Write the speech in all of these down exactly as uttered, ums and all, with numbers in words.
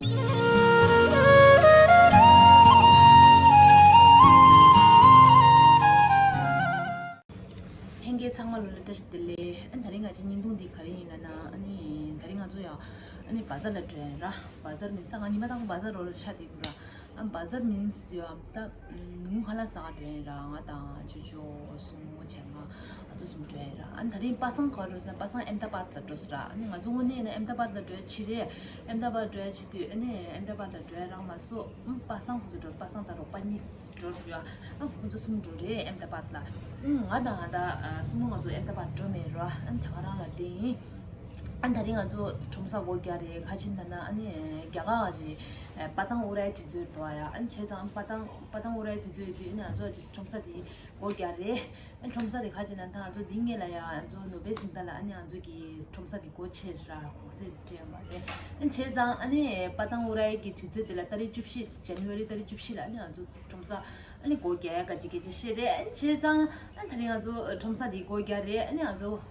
ལྷན་རྒྱས་ཚང་མ་ལོ་ལ་བཀྲ་ཤིས་བདེ་ལེགས། ཨ་ནི་དེ་རིང་ང་ཚོ་བརྙན་ཐུང་འདི་ག་རེ་ཡིན་ལབ་ན། ཨ་ནི་དེ་རིང་ང་ཚོ་ཡང་ཨ་ནི་བ་ཛར་ལ་འགྲོ་ཡ་ར། བ་ཛར་མིན་ས་ང་ཉི་མ་དང་བ་ཛར་རོ་ལ་ཆ་དེ་དུ་ར། ཨ་བ་ཛར་མིན་སི་ཡོ་ཨམ་ད་ཉིན་གུང་ཁ་ལག་ཟ་ག་འགྲོ་ཡ་ར། ང་དང་ཅོ་ཅོ་སུ་མོ་བྱས་ང་ང་ཚོ་གསུམ་འགྲོ་ཡ་ར། ཨ་ནི་དེ་རིང་པ་སངས་ག་བར་འགྲོ་ཟེར་ན། པ་སངས་ཨེམ་ད་བཱད་ལ་འགྲོ་ཟེར་ར། ཨ་ནི་ང་ཚོ་དངོས་གནས་ཡིན་ན་ཨེམ་ད་བཱད་ལ་འགྲོ་ཡ་ཆེད་རེད། ཨེམ་ད་བཱད་འགྲོ་ཡ་ཆེད་དུས་ཨ་ནི་ཨེམ་ད་བཱད་ལ་འགྲོ་ཡ་རག་མ་སོང་། ཨ་པ་སངས་ཁོ་ཚོ་འགྲོ། པ་སངས་དང་རོགས་པ་གཉིས་འགྲོ་རེད་ཡ། ཨ་ཁོ་ཚོ་གསུམ་འགྲོ་རེད་ཨེམ་ད་བཱད་ལ། ཨ་ང་དང་ཨ་ད་ཨ་སུ་མོ་ང་ཚོ་ཨེམ་ད་བཱད་འགྲོ་མེད་ར། ཨ་ནི་དེ་ག་རང་ལ་བསྡད་ཡིན། ཨ་ནི་དེ་རིང་ང་ཚོ་ཁྲོམ་ས་སྒོ་རྒྱག་རེད། ག་ཅི་ཡིན་ལབ་ན་ཨ་ནི་རྒྱ་གར་གྱི་ཨ་པ་ཏང་ཨུ་རའི་དུས་ཚོད་འདུག་ཡ། ཨ་ནི་བྱས་ཙང་པ་ཏང་པ་ཏང་ཨུ་རའི་དུས་ཚོད་ཡོད་དུས་ཨ་ནི་ང་ཚོ་ཁྲོམ་ས་དེ་སྒོ་རྒྱག་རེད། ཨ་ཁྲོམ་ས་དེ་ག་ཅི་ཡིན་ན་ད་ང་ཚོ་འདི་ངེད་ལ་ཡ་ང་ཚོ་ནོ་བེལ་སིང་ད་ལ་ཨ་ནི་ང་ཚོ་གི་ཁྲོམ་ས་དེ་སྒོ་ཕྱེ་ར་གུང་སེང་སྤྲད་པ་རེད། ཨ་ནི་བྱས་ཙང་ཨ་ནི་པ་ཏང་ཨུ་རའི་གི་དུས་ཚོད་དེ་ལ་ཏ་རིག་བཅུ་བཞི་ཇན་ཝ་རི་ཏ་རིག་བཅུ་བཞི་ལ་ཨ་ནི་ང་ཚོ་ཁྲོམ་ས་ཨ་ནི་སྒོ་རྒྱག་ཡ་ག་ཅི་ག་ཅི་བཤད་རེད། ཨ་ནི་བྱས་ཙང་ཨ་ནི་ད་རིང་ང་ཚོ་ཁྲོམ་ས་དེ་སྒོ་རྒྱག་རེད། ཨ་ནི་ང་ཚོ་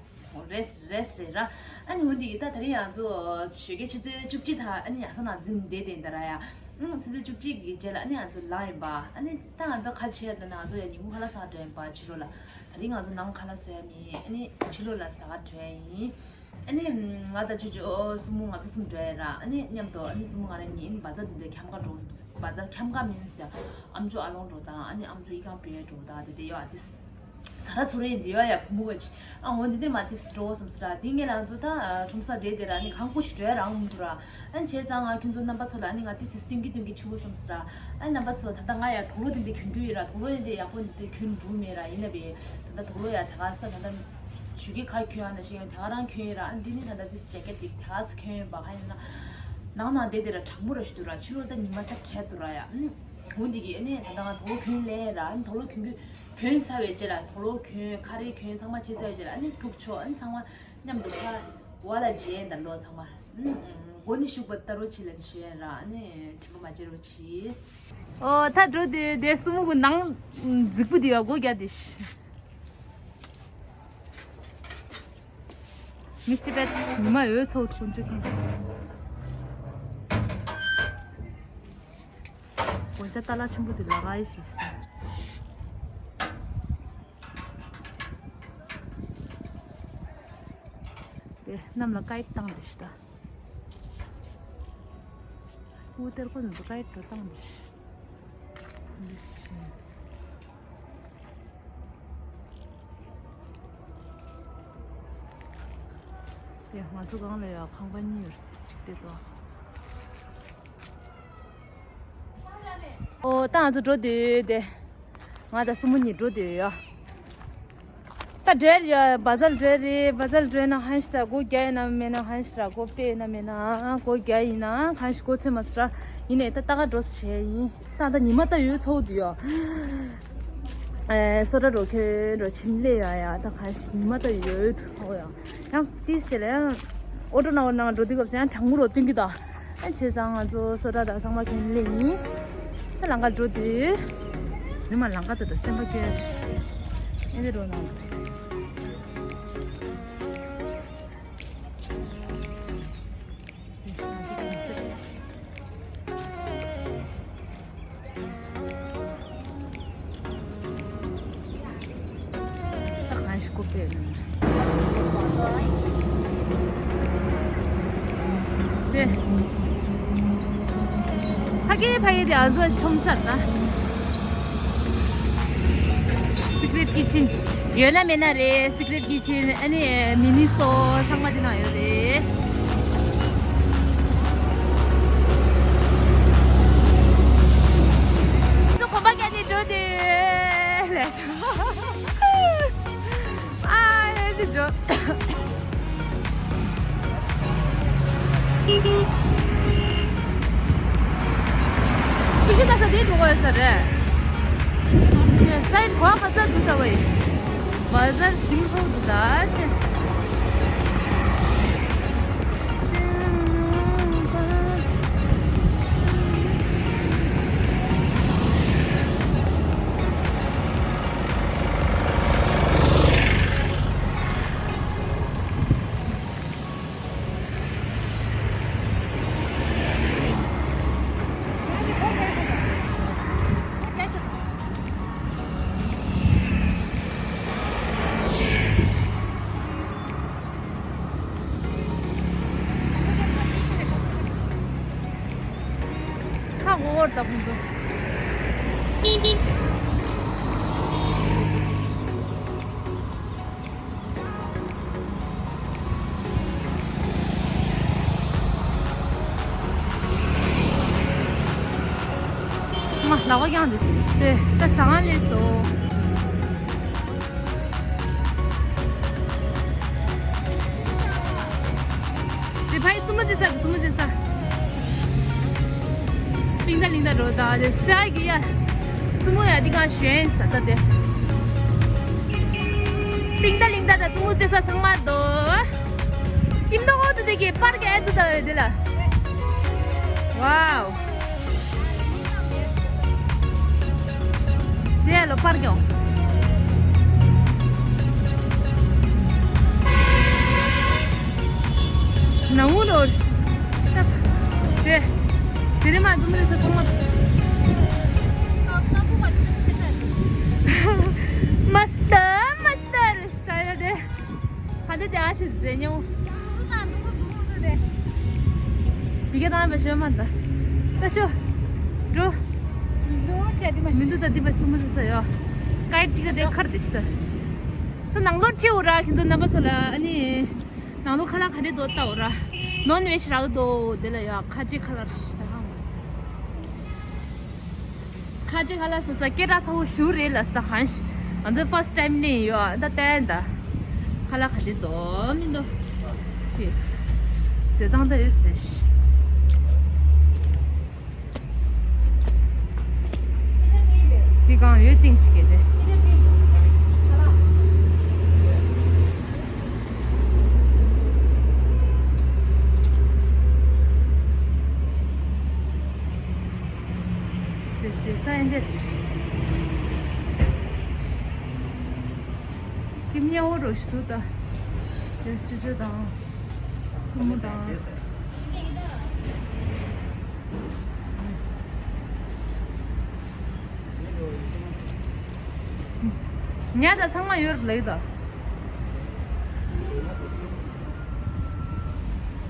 རེས་རེས་རེད་ར། ཨ་ནི་འོ་འདི་ད་ད་རིང་ང་ཚོ་ཞོགས་ཀའི་ཆུ་ཚོད་བཅུ་གཅིག་ཐ་ཨ་ནི་ཡ་ས་ན་འཛིན་བསྡད་དེ་འདི་ར་ཡ། ཨང་ཆུ་ཚོད་བཅུ་གཅིག་གི་རྗེས་ལ་ཨ་ནི་ང་ཚོ་ལངས་ཡིན་པ། ཨ་ནི་ད་ང་ཚོ་ཁ་ཆེ་ད་ང་ཚོ་ཡ་ཉིན་གུང་ཁ་ལག་ཟ་འགྲོ་ཡིན་པ་ཕྱི་ལོགས་ལ། ད་རིང་ང་ཚོ་ནང་ཁ་ལག་བཟོ་ཡ་མེད། ཨ་ནི་ཕྱི་ལོགས་ལ་ཟ་ག་འགྲོ་ཡ་ཡིན། ཨ་ནི་ང་དང་ཅོ་ཅོ་སུ་མོ་ང་ཚོ་གསུམ་འགྲོ་ཡ་ར། ཨ་ནི་མཉམ་དུ་ཨ་ནི་སུ་མོ་ང་རང་གཉིས་ཨ་ནི་བ་ཛར་འདི་འདྲ་འཁྱམ་ག་འགྲོ། བ་ཛར་འཁྱམ་ག་མིན་ཟེར་ཨམ་ཅོག་ཨ་ལོང་འགྲོ་དང་། ཨ་ནི་ཨམ་ཅོག་ཨི་ཁང་པའི་འགྲོ་དང་དེ་དེ་ཡོད་ཨ་ཏིས། ཚ་ར་ཚུ་རེ་འདི་ཡོད་ཡ་བུ་མོ་ག་ཅི། ཨ་འོ་འདི་དེ་མ་ཏིས་འགྲོ་བསམ་སི་ར། དེ་ངས་ལ་ང་ཚོ་ད་ཁྲོམ་ས་དེ་དེ་ར་ཨ་ནི་གང་པོ་ཞིག་འགྲོ་ཡ་རང་མི་འདུག་ར། ཨ་ནི་བྱས་ཙང་ང་ཁྱོད་ཚོ་རྣམ་པ་ཚོ་ལ་ཨ་ནི་ང་ཏིས་སྟོན་གི་སྟོན་གི་ཆུ་བོ་བསམ་སི་ར། ཨ་ནི་རྣམ་པ་ཚོ་ད་ལྟ་ང་ཡ་དུག་ལོག་དེ་འདི་གྱོན་གྱི་ཡོད་ར། དུག་ལོག་དེ་འདི་ཡག་པོ་འདི་གྱོན་འགྲོ་མེད་ར། ཡིན་ན་བས་ད་ལྟ་དུག་ལོག་ཡ་དེ་ག་ས་ད་ད་ཞུ་གི་ཁ་གྱོན་ཡ་ན་ཞིག་ཡང་དེ་ག་རང་གྱོན་ཡོད་ར། ཨ་ནི་འདི་ནི་ད་ལྟ་ཏིས་ཇེ་ཀེ་ཊི་དེ་དེ་ག་ས་གྱོན་ཡོད་པ། ཧ་ཡིན་ན་ནང་ན་དེ་དེ་ར་གྲང་མོ་ར་ཞིག་འདུག་ར། ཕྱི་ལོགས་ད་ཉི་མ་ཚ་དྲག་འདུག་ར་ཡ། ཨ་ནི་འོ་འདི་གི་ཨ་ནི་ད་ལྟ་ང་དུག་ལོག་གྱོན་ལེ་ར། ཨ་ནི་དུག་ལོག་གྱོན་གྱི་གྱོན་ཚར་བའི་རྗེས་ལ་དུག་ལོག་གྱོན་ཁ་རས་གྱོན་ཚང་མ་བྱས་ཚར་བའི་རྗེས་ལ་ཨ་ནི་ཐུག་ཆོག་ཨ་ནི་ཚང་མ་མཉམ་དུ་ཁ་བ་ལ་བརྗེ་ད་ལོ་ཚང་མ། ཨུམ་ཨུམ། མགོ་ནི་ཤུགས་པ་ལྟ་རོགས་བྱེད་ལ་ཞུ་ཡ་ར། ཨ་ནི་དྲན་པ་མ་བརྗེད་རོགས་གྱིས། ཨོ་ད་འགྲོ་དེ་དེ་སུ་མོ་གི་ནང་རྫིག་པོ་དེ་བ་སྒོ་རྒྱག་དེ་ཤི། མི་སི་ཊར་པེ་ཉི་མ་འོད་ཚོགས་ཐུག་འཇུག་མཁན། དགོན་ཆ་ཏ་ལ་ཆེན་པོ་དེ་ལ་ག་ཡི་ཞིག་ཟེར། དེ་གནམ་ལ་ཀའིཊ་བཏང་དེ་ཤི་ད། ཨུ་ཏེར་ཁོ་ནི་ཀའིཊ་འགྲོ་བཏང་དེ་ཤི། འདི་ཤི། དེ་ང་ཚོ་གང་ལ་ཡ་ཁང་པ་གཉིས་ཡོད་ཅིག་དེ་དོ། ཨོ་ད་ང་ཚོ་འགྲོ་དུས་དེ། ང་དང་སྲུ་མོ་གཉིས་འགྲོ་དུས་ཡ། ད་འགྲོ་ཡ་བ་ཛར་འགྲོ་རེད། བ་ཛར་འགྲོ་ན་ཧན་ཤི་ད་སྒོ་རྒྱག་ཡིན་ན་མེད་ན་ཧན་ཤི་ད་སྒོ་ཕྱེ་ཡིན་ན་མེད་ན་སྒོ་རྒྱག་ཡིན་ན་ཧན་ཤི་སྒོ་ཕྱེ་མ་སི་ར། ཡིན་ནས་ད་ལྟ་ག་འགྲོ་ས་བྱས་ཡིན། ད་ད་ཉི་མ་ད་ཡོད་ཚོགས་དུས་ཡ། ཨེ་སོ་ད་འགྲོ་ཁྱོད་འགྲོ་ཕྱིན་ལས་ཡ་ཡ་ད་ཧན་ཤི་ཉི་མ་ད་ཡོད་ཚོགས་ཡ། ཡང་ཏིས་ཞེ་ལ་ཡང་ཨོ་ཏོ་ནང་ནང་འགྲོ་དུས་སྐབས་སུ་ཡང་གྲང་མོ་རོ་སྟོན་གི་ད། ཨ་བྱས་ཙང་ང་ཚོ་སོ་ད་དང་ཚང་མ་ཁྱོད་ལེ་ཡིན། ད་ལང་ཀ་འགྲོ་དུས། མི་མ་ལང་ཀ་དུ་ད་སེམས་པ་སྐྱོ་ཡ་ཆེ། ཨེ་འདི་འགྲོ་ནང་། དེ། ཕ་གི་ཕ་གི་དེ་ཨ་ཟོ་ཁྲོམ་སར་ན། སི་ཀི་རེཊ་ཀི་ཆེན། ཡོད་ན་མེད་ན་རེད། སི་ཀི་རེཊ་ཀི་ཆེན། ཨ་ནི་མི་ནི་སོ་ཚང་མ་དེ་ན་ཡོད་རེད། ཚོ་གོམ་པ་བརྒྱབ་ནས་འགྲོ་དུས་ལས་བྱུང་། ཨ་ལས་ཞིག་འགྲོ། ཁྱི་ཁྱི་ད་ས་དེ་འགྲོ་དགོས་ས་རེད། ས་ཡི་གོ་བ་ས་འདུག་ས་བ་ཡིན། བ་ཟར་ཟིང་ཚོགས་འདུག་ད་ཆེ། ད་ཕུང་ཚོ། མ་ལག་པ་བརྐྱངས་འདུག་དེ་ད་ཟ་ཁང་སླེབས་སོང་། དེ་ཕ་ཡི་བཙུན་མོ་རྩེ་ས་རེད། བཙུན་མོ་རྩེ་ས། པིང་ད་ལིང་ད་འགྲོ་ད་དེ་རྩེ་གི་ཡ། བཙུན་མོ་ཡ་འདི་ག་ཞོན་ས་ད་དེ། པིང་ད་ལིང་ད་ད་བཙུན་མོ་རྩེ་ས་ཚང་མ་དོ། ཀིམ་དོ་ཨོ་དེ་དེ་གི་པར་གི་ཨེ་དུ་ད་ཡོད་དེ་ལ། ཝའོ། དེ་ལོ་པར་གྱོང་། ནང་ངུ་རོ། དེ་དེ་རེ་མ་འཛུམ་རེ་ས་ཚང་མ། མ་སྟ་མ་སྟ་རེ་སྟ་ཡ་དེ། ཧ་དེ་དེ་ཨ་ཆུ་རྫས་ཉོ། བི་གེ་དང་བ་ཤོ་མ་ད། ད་ཤོ། འགྲོ། མི་འདུག་ད་འདི་བ་སུ་མ་ཟེར་ས་ཡོ། ཀའི་ཊི་ག་དེ་ཁར་དེ་ཤི་ད། ད་ནང་ལོགས་ཁྲིད་འོ་ར་ཁྱེད་ཚོ་རྣམ་པ་ཚོ་ལ་ཨ་ནི། ནང་ལོགས་ཁ་ལག་ག་དེ་འདུག་ལྟ་འོ་ར། ནོན་ཝེཇ་རག་འདུག་དེ་ལ་ཡོ་ཁ་ཆེ་ཁ་ལག་ད་ཧང་མ་སི། ཁ་ཅིག་ཁ་ལག་ཟ་ས་སྐད་གྲགས་ཚ་བོ་ཞུ་རེད་ལ་ས་ད་གང་ཞིག་ང་ཚོ་ཕར་སི་ཊི་ཊའིམ་ནས་ཡོད་ཨ་ད་བསྟན་ད། ཁ་ལག་ག་དེ་འདུག་མི་འདུག་ཅེས། ཟེར་སྟངས་ད་ཡོད་ཟེར་ཞིག་འདི་གང་ཡོད་ཏིང་ཞིག་གེ་དེ། དེ་ཟེར་ས་ཡིན་དེ། ཀི་མཉེ་བོ་རོ་ཞིག་འདུག་ད། དེ་ཅུ་ཅུ་དང་། སྲུ་མོ་དང་། ཉ་ད་ཚང་མ་ཡོད་ལེགས་ད།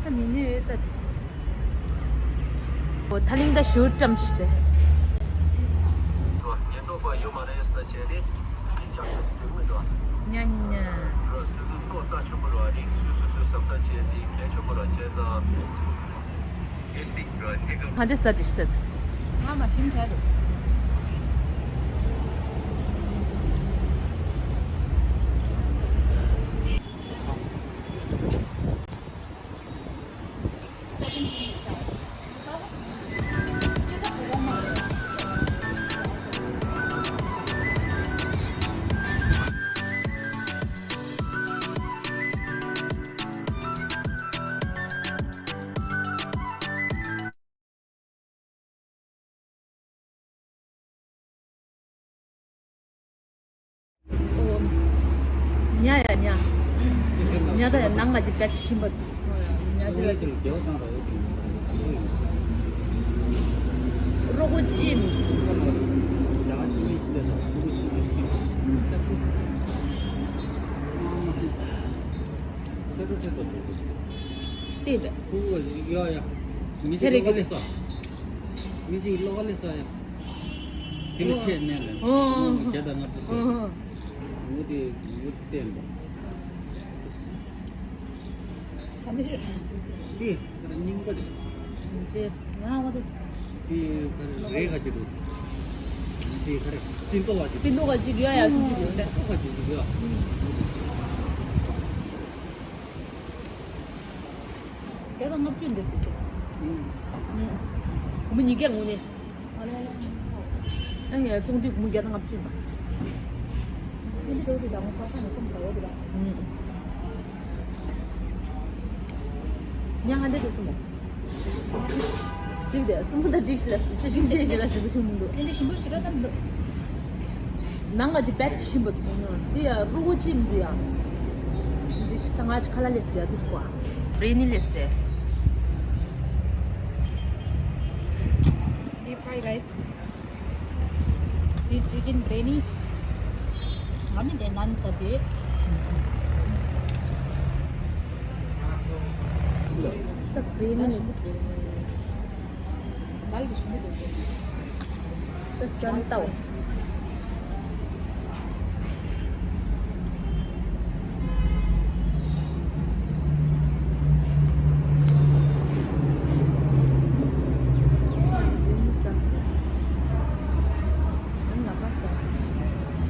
ད་མི་ནུས་ཡོད་ད་དེ། འོ་ཐ་ལིང་ད་ཞུ་ཀྲམ་ཞིག་སྟེ། ཉན་ཉན། ཧ་འདི་ས་དེ་ཤི་ད། ང་མ་ཤིང་བྱ་འདུག་ཉ་ཡ་ཉ། ཉ་ད་ཡ་ནང་ང་ཅི་བེད་ཤིན་པ། ཉ་དེ་ལ་ཅི། རོ་གོ་ཅི། དེ་བས། ཚེ་རིག་གི། མི་ཅིག་ལོག་ལས་སོ། དེ་ལ་ཆེས་གནས་ལ། ཨོ། བརྒྱ་དང་ལྔ་བཅུ་སོ། ཨོ། ངུ་དེ་ངུ་བསྟན་པ། ད་མི་ཤེས། དེ་རྙིང་པ་རེད། ཅེས་ང་འོ་དེ། དེ་ག་རེ་རེད་ག་ཅི་འདུག་དེ་ག་རེ་སྤྱི་ཚོགས་བ་ཅི། སྤྱི་ཚོགས་བ་ཅི་ཡོད་ཡ་ཅི་ཅི་ཡོད་ལ། སྤྱི་ཚོགས་བ་ཅི་ཅི་ཡོད། བརྒྱ་དང་ལྔ་བཅུ་འདི་འདུག་སྟེ། ཨུམ། ཨུམ། སྒོར་མོ་ཉིས་བརྒྱ་ངོ་ནས། ཨ་ལས་ལས། ཨ་ཡ་བཙོང་དུས་སྒོར་མོ་བརྒྱ་དང་ལྔ་བཅུ་ཡིན་པ། ཨ་འདི་འདྲ་ཞིག་ལ་ངོ་ཁ་སང་ནས་ཚོང་ཟ་བ་འདི་ལ། ཨུམ། ཉ་ཧ་འདི་འདྲ་སུ་མོ། འགྲིག་དེ་སུ་མོ་ད་འགྲིག་ལ་ཆ་ཞིམ་ཆེ་ཞིག་ལ་ཞིམ་པོ་ཞིག་མི་འདུག་ཨ་འདི་ཞིམ་པོ་ཞིག་ར་ད་མི་འདུག་ནང་ང་ཅི་བེད་ཤིན་པོ་འདུག་ནོ། འདི་ཡ་རུ་གོ་ཅི་མི་འདུག་ཡ། འདི་ཞིག་ད་ང་ཅི་ཁ་ལ་ལེས་ཡ་འདི་སྐོ། རེ་ནི་ལེས་ཏེ། འདི་ཕ་རའི་རའི་སི། འདི་ཅི་ཀིན་བྷི་རི་ཡ་ནི། ང་མི་འདི་ནན་ས་དེ། ད་བྷི་རི་ཡ་ནི་ལེས་ཏེ། དལ་གྱིས་ཞིམ་པོ་འདུག་ཟ་ནི་ལྟ་བ།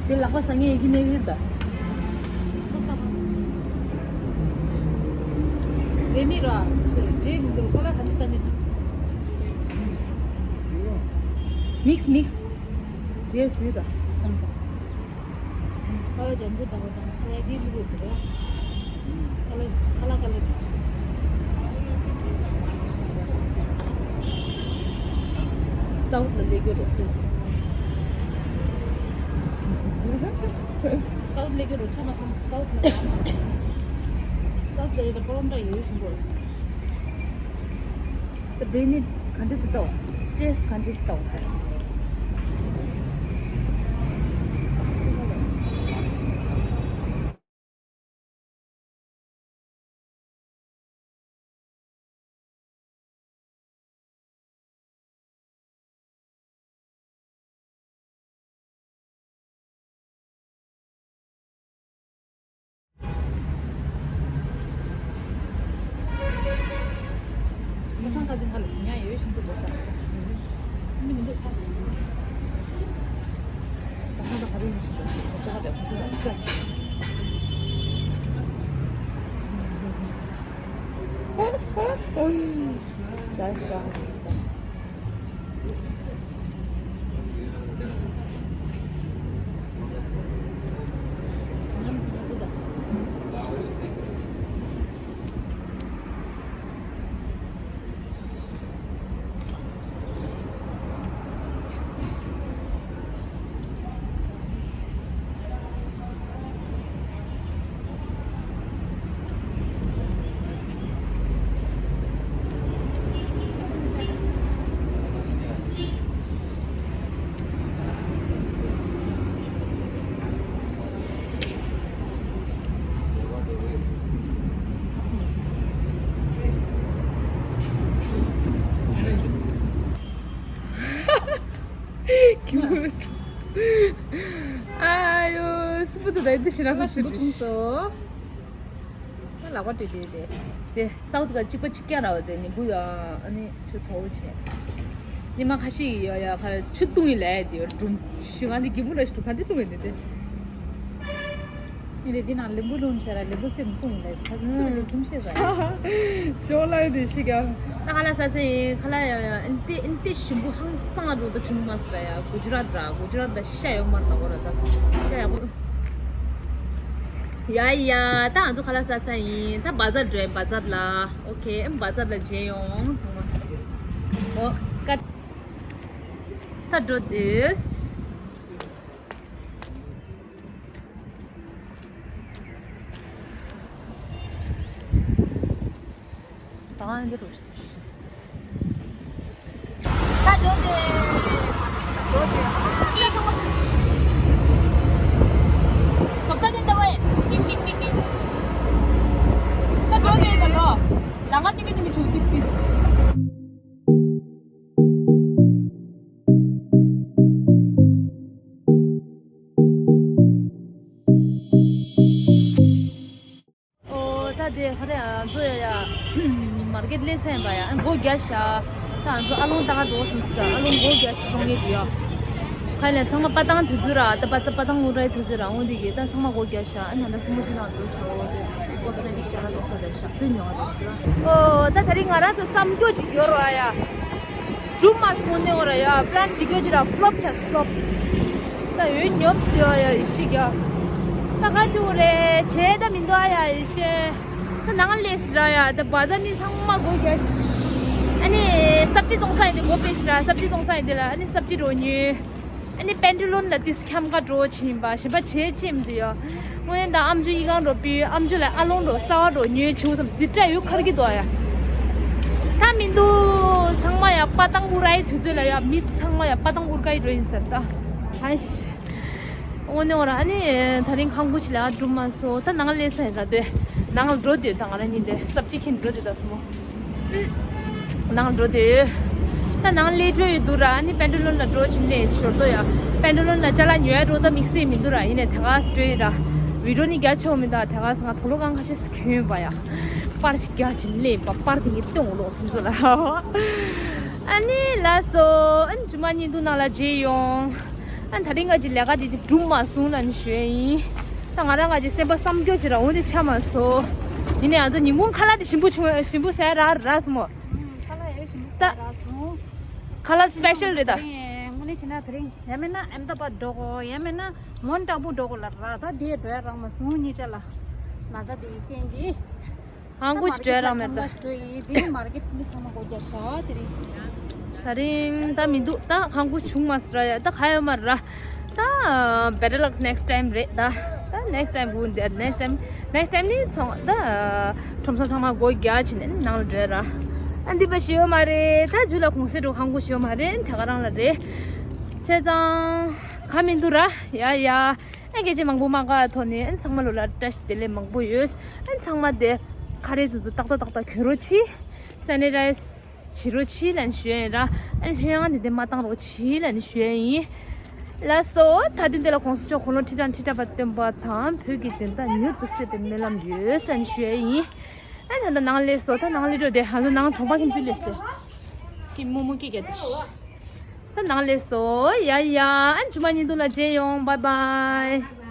དེ་ལག་པ་ཟ་ངེས་ཡིན་གྱི་མེད་ཀྱི་རེད་ད། རེད་མི་ར། འདྲེ་འདི་ཚོར་ཀ་ལ་ག་འདི་ལྟ་ནི། མིགས་མིགས། འདྲེ་བཟོས་ད། ཚང་ཚང་། ཁ་ལག་ལྗང་གུ་དང་པོ་དང་ཁ་ལག་འདི་བླུགས་དགོས་ཟེར་བ། ཁ་ལག་ཁ་ལག་ཁ་ལག་སའུཐ་ལ་སླེབས་རྒྱུ་རེད་ཕིན་སིས། སའུཐ་སླེབས་རྒྱུ་རེད་ཆ་མ་སོང་། སའུཐ་ལ་སའུཐ་ལ་ཡོད་པ་པོ་ལོམ་འདྲ་ཡོད་བཞིན་པོ། ད་བྲེ་ནི་ག་འདྲ་དེ་ལྟ་བ། ཊེ་སི་ག་འདྲ་དེ་ལྟ་བ། ཁ་སང་ཁ་སང་ཁ་ལ་ཉ་ཡོད་བཞིན་དུ་འགྲོ་ས། འདི་མི་འདུག་ཕ་སི། ཁ་སང་ད་ག་རེ་ཡིན་བཞིན་དུ་ཚོགས་པ་རེད་ཁོ་ཚོ་ལ་ཅག་ཤ་ཤ། ཨ་ཡོ། སུ་པུ་ཏུ་ད་འདི་ཤི་ན་ལ་ཤི་བུ་ཆུང་སོ། ལག་པ་བྲེས་ཏེ་དེ། དེ་སའུ་ཐི་ག་གཅིག་པ་གཅིག་རྐྱང་ར་བ་དེ་ནི་བུ་ཡ་ཨ་ནི་ཆུ་ཚ་བོ་བྱས། ཉི་མ་ཁ་ཤས་ཡ་ཡ་ཁ་ཆུ་བཏུང་ཡི་ལས་དེ་ཡོད་སྒྲུང་ཞིག་ཨ་ནི་གི་མུ་ར་ཞིག་ག་འདི་བཏུང་ཡི་དེ་དེ། ཡིན་དེ་འདི་ནང་ལེམ་བུ་ལོན་བྱས་ར་ལེམ་བུ་ཚིམ་བཏུང་ཡི་ལས་ཁ་སི་སི་ར་ཅིག་ཁྲུམ་ཤེས་ས་ཡ། ཞོག་ལ་ཡོད་དེ་ཤི་ག་ད་ཁ་ལ་ས་ས་ཡིན་ཁ་ལ་ཡ་ཡ་ཨ་ནི་དེ་ཨ་ནི་དེ་ཞིམ་པོ་ཧང་སང་ལ་འགྲོ་ད་ཁྲུང་མ་སི་ར་ཡ་གུ་ཇི་རཱཏ་ར་གུ་ཇི་རཱཏ་ལ་ཤ་ཡོད་མ་ར་ད་གོ་ར་ད་ཤ་ཡག་པོ། ཡ་ཡ། ད་ང་ཚོ་ཁ་ལག་ཟ་ས་ཡིན། ད་བ་ཛར་འགྲོ་ཡིན་བ་ཛར་ལ། ཨོ་ཁེ། ཨེམ་བ་ཛར་ལ་མཇལ་ཡོང་ཚང་མ། ཨོ་ཀ་ད་འགྲོ་དུས། ཟ་ཁང་འདི་རུ། ད་འགྲོ་དེ། འགྲོ་དེ། ཨ་ད་ད། སོབ་ད་དེ་ད་བས། ཏིང་ཏིང་ཏིང་ཏིང་། ད་འགྲོ་དེ་ད་འགྲོ། ལ་ང་ཏིང་ཏིང་ཏིང་ཆུ་ཏིས་ཏིས། ཨོ་ད་དེ་ཧ་རེ་ཨ་ཚོ་ཡ་ཡ། མར་ཀེད་ལས་ཚན་པ་ཡ་ཨ་སྒོ་རྒྱག་ཤག་ད་ཨ་ཚོ་ཨ་ལོང་ད་ག་འགྲོ་སོང་ཟེར་ཨ་ལོང་སྒོ་རྒྱག་ཤག་སོང་ངེས་ཀྱི་ཡ། ཁ་ལས་ཚང་མ་པ་ཏང་དུས་ཚོད་ར་ད་པ་ད་པ་ཏང་ངུ་རའི་དུས་ཚོད་ར་འོང་དེ་གི་ད་ཚང་མ་སྒོ་རྒྱག་ཤག་ཨ་ཉ་ད་སི་མུ་ཏི་ནང་འགྲོ་སོང་དེ་ཀོ་སི་མེ་ཏིག་ཅ་ལག་ཚོགས་ས་དེ་ཞག་རྩི་ཉོ་ར་ཟེར། ཨོ་ད་དེ་རིང་ང་རང་ཚོ་བསམ་རྒྱུ་ཅིག་ཡོད་ར་ཡ། གྲུབ་མ་སོང་ནས་འོ་ར་ཡ་པི་ལན་འདི་སྐྱོ་ཅི་ར་ཕི་ལོབ་ཆ་ཕི་ལོབ། ད་འོན་ཉོབ་སི་ཡ་ཡ་ཡི་ཤི་ག་ད་ག་ཅི་འོ་རེ་བྱས་ད་མི་འདུག་ཨ་ཡ་ཡི་ཤེ། ད་ནང་ལས་སི་ར་ཡ་ད་བ་ཛར་ནི་ཚང་མ་སྒོ་རྒྱག་ཤི། ཨ་ནི་སབ་ཅི་བཙོང་ས་ཡིན་དེ་སྒོ་ཕྱེ་ཤི་ར་སབ་ཅི་བཙོང་ས་ཡིན་དེ་ལ་ཨ་ནི་སབ་ཅི་རོ་ཉོས། ཨ་ནི་པན་ཏི་ལོན་ལ་ཏིས་ཁྱམ་ཁ་འགྲོ་ཕྱིན་པ་ཞིམ་པ་བྱེད་ཅིམ་དུ་ཡོད། དངོས་གནས་ད་ཨམ་ཅུ་ཡི་གང་འགྲོ་པི་ཨམ་ཅུ་ལ་ཨ་ལོང་འགྲོ་ས་བ་འགྲོ་ཉོས་ཆེའུ་ཙམ་སི་ཏྲ་ཡུ་ཁར་གི་དོ་ཡ། ད་མི་འདུག་ཚང་མ་ཡ་པ་ཏང་འུར་ཨའི་དུས་ཚོད་ལ་ཡ་མི་ཚང་མ་ཡ་པ་ཏང་འུར་ཀ་ཡི་འགྲོ་ཡིན་ཟེར་ད། ཨ་ཤི། དངོས་གནས་འོ་ར་ཨ་ནི་ད་རིང་ཁང་ཁུ་ཆི་ལ་ཨ་སྒྲུབ་མ་སོ་ད་ནང་ལས་ས་ཡིན་ར་དེ་ནང་འགྲོ་དེ་ད་ང་ར་ཉིན་དེ་སབ་ཅི་ཁྱིན་འགྲོ་དེ་ད་སོ་མོ། ནང་འགྲོ་དེ། ད་ནང་སླེབས་འགྲོ་ཡི་འདུག་ར། ཨ་ནི་པན་ཏ་ལོན་ལ་འགྲོ་བྱིན་ལས་ཞོར་དོ་ཡ། པན་ཏ་ལོན་ལ་ཅ་ལག་ཉོ་ཡ་འགྲོ། ད་དམིགས་བསལ་མི་འདུག་ར། ཡིན་ནས་དེ་ག་སེ་འགྲོ་ཡི་ར། བི་ཌིའོ་ནི་རྒྱ་ཆེ་བ་མི་འདུག་དེ་ག་སེ་ང་དུག་ལོག་ཁང་ཁ་ཤས་སེ་གྱོན་པ་ཡ། པར་ཞིག་རྒྱག་བྱིན་ལས་པ། པར་དེ་ངས་སྟོན་འོ་ལོག་ཁོང་ཚོ་ལ། ཨ་ནི་ལགས་སོ། ཨ་ནི་ཇུ་མ་བརྙན་ཐུང་ནང་ལ་མཇལ་ཡོང་། ཨ་ནི་ད་རིང་ང་གི་ལས་ཀ་དེ་དེ་འགྲུབ་མ་སོང་ལབ་ནི་ཞུ་ཡ་ཡིན། ད་ང་རང་ང་གི་སེམས་པ་བསམ་སྐྱོ་ཅིག་ར་འོ་དེ་ཆགས་མ་སོང་། ཡིན་ནས་ང་ཚོ་ཉིན་གུང་ཁ་ལག་དེ་ཞིམ་པོ་བྱུང་ཞིམ་པོ་ཟས་རག་རག་སོང་མོ། ཁ་ལག་ཡོད་ཞིམ་པོ་ད་ཟས་རག་སོང་། ཁ་ལག་སི་པེ་ཤལ་རེད་ད། དངོས་གནས་བྱས་ན་དེ་རིང་ཡང་མིན་ན་ཨེམ་ད་བར་འགྲོ་དགོས། ཡང་མིན་ན་མོན་ཊ་པུ་འགྲོ་དགོས་ལ་ར། ད་དེ་འགྲོ་ཡ་རག་མ་སོང་། གཉིས་ཆ་ལ་ན་ཚ་དེའི་རྐྱེན་གྱིས། ཧང་གུ་ཞིག་འགྲོ་ཡ་རག་མེད་ད། འགྲོ་ཡི་དེ་མར་ཀེཊ་མི་ཚང་མ་སྒོ་རྒྱག་ཤག་དེ་རིང་། ད་རིང་ད་མི་འདུག་ད་ཧང་གུ་བྱུང་མ་སོང་ར་ཡ། ད་ག་ཡོད་མ་ར། ད་better luck next time རེད་ད། ད་next time we will there next time next time ནི་ཚང་ད་ཁྲོམ་ས་ཚང་མ་སྒོ་རྒྱག་བྱས་ནས་ནང་ལ་འགྲོ་ཡ་ར། ཨ་འདི་པ་ཞིག་ཡོད་མ་རེད། ད་ཇུ་ལ་གུང་སེང་འགྲོ། ཧང་གུ་ཞིག་ཡོད་མ་རེད། དེ་ག་རང་ལ་རེད། བྱས་ཙང་ག་མི་འདུག་ར་ཡ་ཡ། ཨ་སྐད་ཆ་མང་པོ་མ་ག་ཐོག་ནས་ཨ་ཚང་མ་ལོ་ལ་བཀྲ་ཤིས་བདེ་ལེགས་མང་པོ་ཡོད། ཨ་ཚང་མ་དེ་ཁ་རས་ཚོ་ཚོ་ཏག་ཏག་ཏག་ཏག་གྱོན་རོགས་གྱིས། སེ་ནི་ཊའི་ཛི་བྱེད་རོགས་གྱིས་ལབ་ནས་ཞུ་ཡ་ཡིན་ར། ཨ་ལྷོད་ཡངས་དེ་དེ་མ་བཏང་རོགས་གྱིས་ལབ་ནས་ཞུ་ཡ་ཡིན། ལགས་སོ། ད་དུང་དེ་ལ་གོང་ས་མཆོག་དགུང་ལོ་ཁྲི་ཕྲག་ཁྲི་ཕྲག་པ་བརྟན་པ་དང་བོད་ཀྱི་བདེན་མཐའ་མྱུར་དུ་གསལ་བའི་སྨོན་ལམ་ཡོད་ལབ་ནས་ཞུ་ཡ་ཡིན། ཨ་ད་ལྟ་ནང་སླེབས་སོ། ད་ནང་སླེབས་འགྲོ་དེ། ཧ་ལོ་ནང་གྲོང་པ་ཁྱིམ་མཚེས་སླེབས་སོ། ཀི་མུ་མུ་ཀི་ག་དེ། ད་ནང་སླེབས་སོ། ཡ་ཡ། ཨ་ཇུ་མ་བརྙན་ཐུང་ལ་མཇལ་ཡོང་། bye bye།